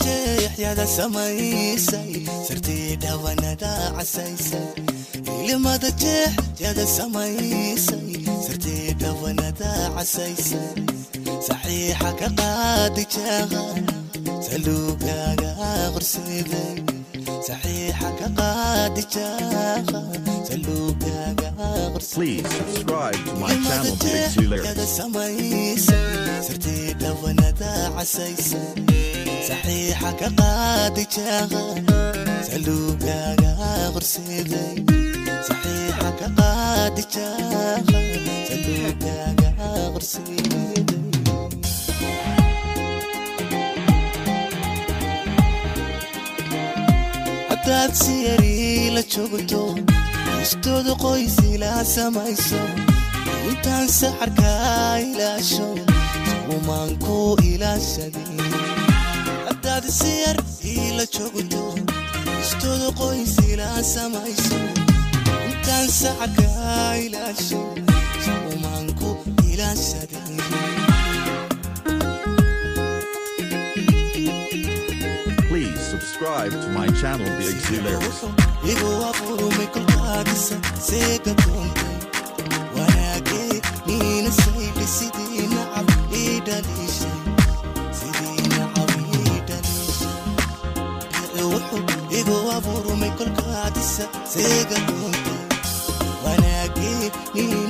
Jeexyada samaysay, sirtii dhawanada casaysay. Ilimada jeexyada samaysay, sirtii dhawanada casaysay. Saxiixa ka qaadi jaaqa, saluugaaga qorseeday. Saxiixa ka qaadi jaaqa, saluugaaga. Please subscribe to my channel, Big C Lyrics. Samaysay, sirtii dhawanada casaysay. Saxiixa ka qaadi jaaqa, saluugaaga qorseeday. Saxiixa ka qaadi jaaqa, saluugaaga qorseeday. Haddaad si yari la joogto, istooda qoys ila samayso, intaan saxarkaa ilaasho, suumaan ku ilaashadin. Haddaad si yar ila joogto, istooda qoys ila samayso, intaan saxarkaa ilaasho, suumaan ku ilaashadin. Please subscribe to my channel, Big C Lyrics. Igu abuurmay kolkaadisa seega doontay, wanaagee niina saydhi, sidii nacab ii dhaliishay, sidii nacab ii dhaliishay. Wuxuu igu abuurmay kolkaadisa seega doontay, wanaagee niina